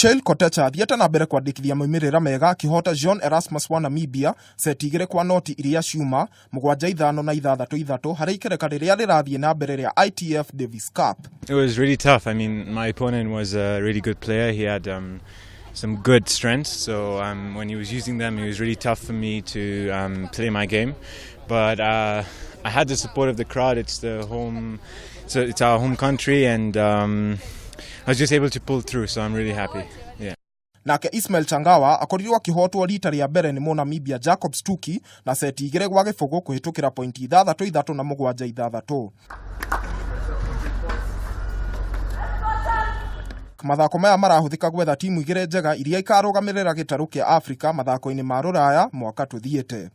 Sheil Kotecha athiĩte na mbere kwandĩkithia moimĩrĩra mega akĩhota Jean Erasmus wa Namibia seti 2-0 iria ciuma 7-5 na 6-3 harĩ ikereka rĩrĩa rĩrathiĩ na mbere rĩa ITF Davis Cup. It was really tough. I mean, my opponent was a really good player. He had some good strengths, so when he was using them, it was really tough for me to play my game. But I had the support of the crowd. It's the home, so it's our home country, and I was just able to pull through. So I'm really happy. Yeah. Nake Ismail Changawa akorirwo akĩhotwo rita rĩa mbere nĩ Mũnamibia Jacob Stuckey na seti 2-0 kũhĩtũkĩra pointi 6-3 na 7-6. Mathako maya marahũthĩka gwetha timu igĩrĩ njega iria ikarũgamĩrĩra gĩtarũ kĩa Afrika mathako-inĩ ma Rũraya mwaka tũthiĩte.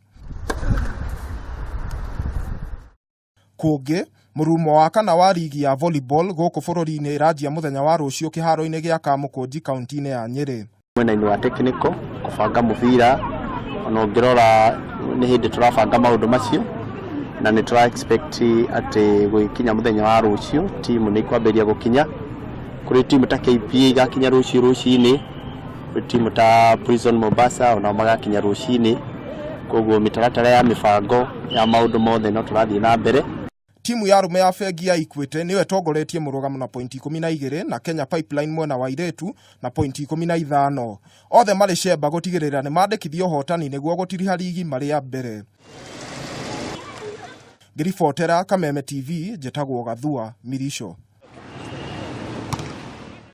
Kũngĩ, mũrurumo wa kana wa rigi ya volleyball gũkũ bũrũri-inĩ ĩranjia mũthenya wa rũciũ kĩharo-inĩ gĩa Kamũkũnji kaunti-inĩ ya Nyĩrĩ. Mwena-inĩ wa technical kũbanga mũbira ona ũngĩrora nĩ hĩndĩ tũrabanga maũndũ macio na nĩ tũra expect atĩ gũgĩkinya mũthenya wa rũciũ timu nĩ ikwambĩrĩria gũkinya. Kũrĩ timu ta KPA igakinya rũciũ rũcinĩ, kũrĩ timu ta Prison Mombasa onao magakinya rũcinĩ, koguo mĩtaratara ya mĩbango ya maũndũ mothe no tũrathiĩ na mbere. Timu ya arũme ya bengi ya Equity nĩyo ĩtongoretie mũrũgamo na pointi 12 na Kenya Pipeline mwena wa airĩtu na pointi 15. Othe marĩ cemba gũtigĩrĩra nĩ mandĩkithia ũhotani nĩguo gũtiriha rigi marĩ a mbere. Ngĩribotera Kameme TV, njĩtagwo Gathua Mirico.